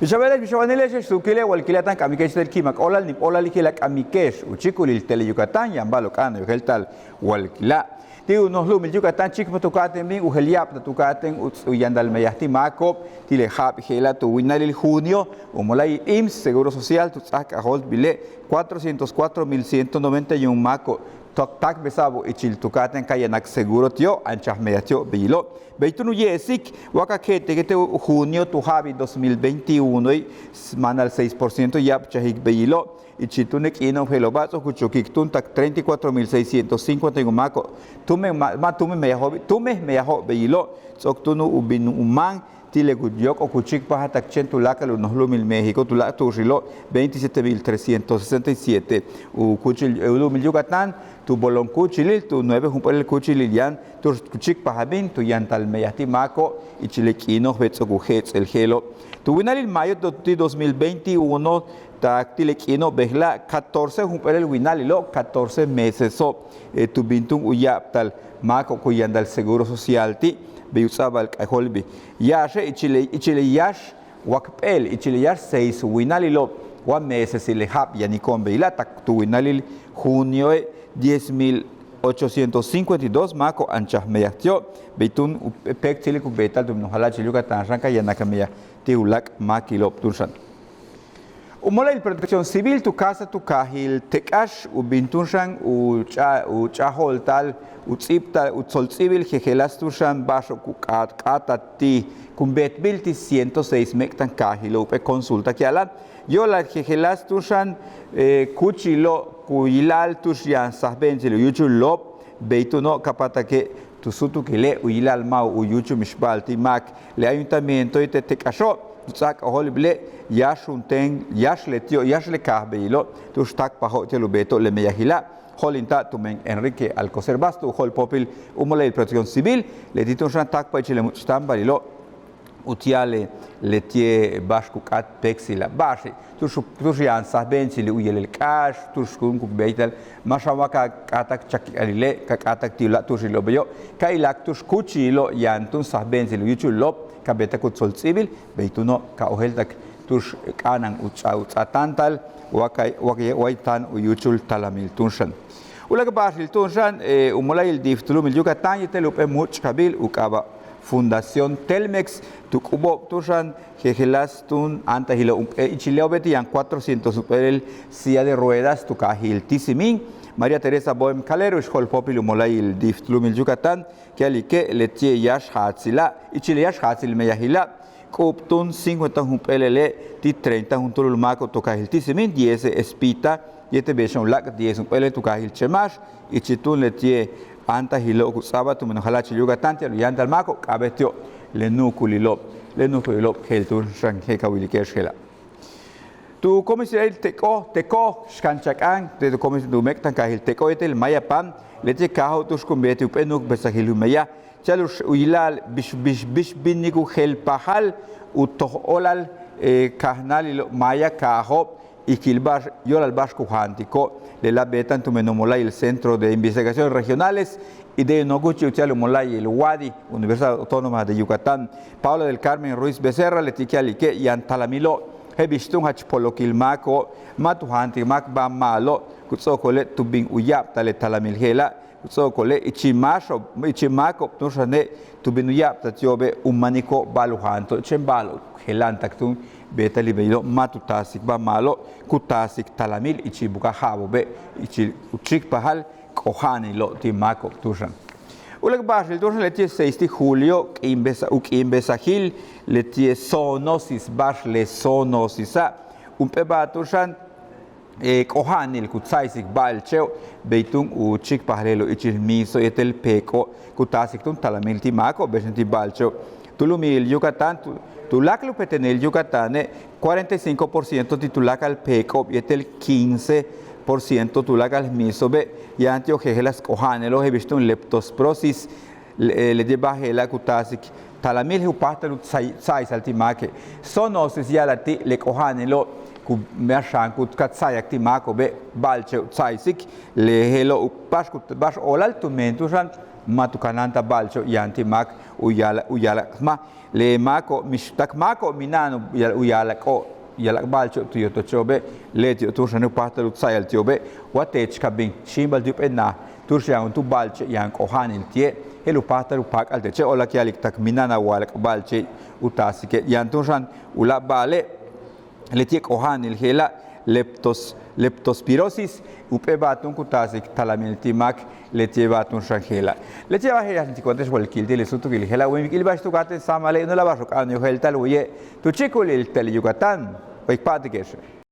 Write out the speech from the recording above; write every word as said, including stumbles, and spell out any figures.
Bix a beele'ex, bix a wanile'ex, suukile' walkila' táan k k'amike'ex yéetel ki'imak óolal, níib óolal ikila' k'amike'ex u chíikulil Tele Yucatán, yaan ba'alo'ob k'a'ana'an yojéelta'al walkila'. Ti' u noj lu'umil Yucatán chíikpaj tu ka'atéen bin u jeel ya'abtal tu ka'atéen u yantal meyaj ti' máako'ob ti' le ja'ab je'ela' tu winalil junio, u mola'ayil IMSS, Seguro Social, tu ts'áaj k'ajóoltbile' cuatrocientos cuatro mil ciento noventa y un máako'ob táakbesa'abo'ob ichil tu ka'atéen ka yanak seguro ti'ob, anchaj meyaj ti'ob beyilo'. Bey túun u ye'esik wa ka ke'etik yéetel junio tu ja'abil dos mil veintiuno, máanal seis por ciento ya'abchajik beyilo'. Ichil túun le k'iino'ob je'elo'oba' ts'o'ok u chukik túun tak treinta y cuatro mil seiscientos cincuenta y un máako'ob tumen, ma' tumen meyajo'obi', tumen meyajo'ob beyilo', ts'o'ok túun u bin u máan ti' le ku yóok'ol ku chíikpajal tak chéen tuláakal u noj lu'umil México, tuláakal tu'uxilo' veintisiete mil trescientos sesenta y siete u kúuchil, u lu'umil Yucatán, tu bolon kúuchilil, tu nueve jump'éelel kúuchilil yaan tu'ux ku chíikpajal bin tu yantal meyaj ti' máako'ob ichil le k'iino'ob je'el ts'o'ok u jets'el je'elo'. Tu winalil mayo ti' dos mil veintiuno, tak ti' le k'iino'ob bejela' catorce jump'éelel winalilo', catorce meseso'ob tu bin túun u ya'abtal máako'ob ku yantal seguro social ti', bey u ts'a'abal k'ajóoltbil. Yáaxe' ichil le, ichil le yáax wakp'éel, ichil le yáax seis winalilo'ob wa mesesil le ja'ab yaniko'on beyela', tak tu winalil junioe' diez mil ochocientos cincuenta y dos máako'ob anchaj meyaj ti'ob, bey túun u péektsilik u beeta'al tumen u jala'achil Yucatán xan ka yanak meyaj ti' uláak' máakilo'ob túun xan. U mola'ayil Protección Civil tu ka'asaj tu kaajil Tek'ax u bin túun xan u ch'a, u ch'a'ajo'olta'al u ts'íibta'al u tsolts'íibil jejeláas túun xan ba'axo'ob ku k'áat, k'áata'al ti' kun beetbil ti' ciento seis méek'tankaajilo' jump'éel consulta ku ya'ala'al. Yo'olal jejeláas túun xan kúuchilo' ku yila'al tu'ux yaan sajbe'entsil u yúuchulo'ob, bey túuno' ka p'atake' tu súutukile' u yila'al ma' u yúuchul mixba'al ti' máak. Le ayuntamiento yéetel Tek'axo' tu ts'áaj k'ajóoltbile' yáax juntéen, yáax leti'o', yáax le kaaj beyilo' tu'ux táakpajo'ob ti'al u beeto'ob le meyajila'. Jo'olinta'ab tumen Enrique Alcocer Basto u jo'olpóopil u mola'ayil Protección Civil, leti' túun xan táakpaj ichil le múuch'táambalilo' uti'al le, leti'e' ba'ax ku k'áat péektsila'. Ba'axe' tu'ux, tu'ux yaan sajbe'entsil u yelel k'áax, tu'ux kun ku béeytal, ma' xan wa ka k'áatak chakik'alile', ka k'áatak ti' uláak' tu'uxilo' beyo', ka ila'ak tu'ux kúuchilo' yaan túun sajbe'entsil u yúuchulo'ob, ka beetak u tsolts'íibil, bey túuno' ka ojéeltak tu'ux k'a'ana'an u ts'a, u ts'aatáanta'al wa ka, wa ka, way táan u yúuchul talamil túun xan. Uláak' ba'axil túun xan u mola'ayil DIF tu lu'umil Yucatán yéetel jump'éel múuch'kabil u k'aaba' Fundación Telmex tu k'ubo'ob túun xan jejeláas túun áantajilo'ob jump'éel ichil le'obe' ti' yaan cuatrocientos jump'éelel silla de ruedas tu kaajil Tisimi. María Teresa Boem Calero ix jo'olpóopil u mola'ayil DIF tu lu'umil Yucatán ku ya'alike' leti'e' yáax jaatsila', ichil le yáax jaatsil meyajila' k'u'ub túun cincuenta jump'éelele' ti' treinta juntúul máako'ob tu kaajil Tisimi, diez Espita yéetel bey xan uláak' diez jump'éelele' tu kaajil Chemax. Ichil túun leti'e' áantajilo'ob ku ts'a'abal tumen u jala'achil Yucatán ti'al u yantal máako'ob k'a'abéet ti'ob le nu'ukulilo'ob, le nu'ukulilo'ob je'el túun xan je'el ka wilike'ex je'ela'. Tu comisionaril Teco, Teco Xkanchak'an, te tu comisionaril tu méek'tankaajil Teco yéetel Mayapam, leti'e' kaajo'ob tu'ux kun beetik jump'éel nu'ukbesajil u meyaj ti'al u yila'al bix, bix, bix binnik u jelpajal u toj óolal kajnáalilo'ob maaya kaajo'ob ikil ba'ax, yo'olal ba'ax ku jaantiko'. Lela' beeta'an tumen u mola'ayil Centro de Investigaciones Regionales y de Noguchi uti'al u mola'ayil UADY, Universidad Autónoma de Yucatán, Paula del Carmen Ruiz Becerra, leti' ku ya'alike' yaan talamilo'ob je'el bix túun jach polokil máako'ob, ma' tu jaantik máak ba'al ma'alob, ku ts'o'okole' tu bin u ya'abtal le talamil je'ela', ku ts'o'okole' ichil máaxo'ob, ichil máako'ob túun xane' tu bin u ya'abtal ti'obe' u maniko'ob ba'al u jaanto'ob, chéen ba'alo'ob jela'antak túun beeta'alil beyilo' ma' tu taasik ba'al ma'alob, ku taasik talamil ichil buka'aj ja'abo'obe', ichil u chíikpajal k'oja'anilo'ob ti' máako'ob túun xan. Uláak' ba'axil túun xan leti'e' seis ti' julio k'iinbesa, u k'iinbesajil leti'e' zoonosis, ba'ax le zoonósisa', jump'éel ba'al túun xan k'oja'anil ku tsáaysik ba'alche'ob, bey túun u chíikpajal je'elo' ichil miiso' yéetel peek'o' ku taasik túun talamil ti' máako'ob, bey xan ti' ba'alche'ob. Tu lu'umil Yucatán, tu, tuláakal u petenil Yucatáne', cuarenta y cinco por ciento ti' tuláakal peek'o'ob yéetel quince por ciento tuláakal miiso'obe' yaan ti'ob jejeláas k'oja'anilo'ob je'el bix túun leptospirosis, le, leti'e' ba'al je'ela' ku taasik talamil je'el u páajtal u tsáay, tsáaysal ti' máake'. Zoonosis ya'ala'al ti' le k'oja'anilo' ku, ma' xan ku ka tsáayak ti' máako'obe', ba'alche'ob tsáaysik, le je'elo' u ba'ax ku, ba'ax óolal tumen túun xan Ma' tu kanáanta'al ba'alche'ob yaan ti' máak u yaal u ya'ala'al ma' le máako'ob mix tak máako'ob mina'an u yaal u ya'ala'al u ya'ala'al ba'alche'ob tu yotoche'obe'. Leti'ob túun xan u páajtal u tsa'ayal ti'obe' wa teech ka bin xíimbal ti' jump'éel naj tu'ux yaan juntúul ba'alche' yaan k'oja'anil ti'e', je'el u páajtal u p'áak'al teche' o'olak ya'alik tak mina'an a wa'ala'al ba'alche' u taasike' yaan túun xan u láak' ba'ale'. Leti'e' k'oja'anil je'ela' leptos leptospirosis, jump'éel ba'al túun ku taasik talamil ti' máak. Leti'e' ba'al túun xan je'ela'. Leti'e' ba'al je'ela' yaan ti' ku yaan te'ex wal kiil ti' le súutukil je'ela'. Wen wikil ba'ax tu ka'atéen sáamale' una'laj ba'ax u k'a'anal u yojéelta'al waye' tu chíikulil Tele Yucatán. Way k pa'atike'exe'.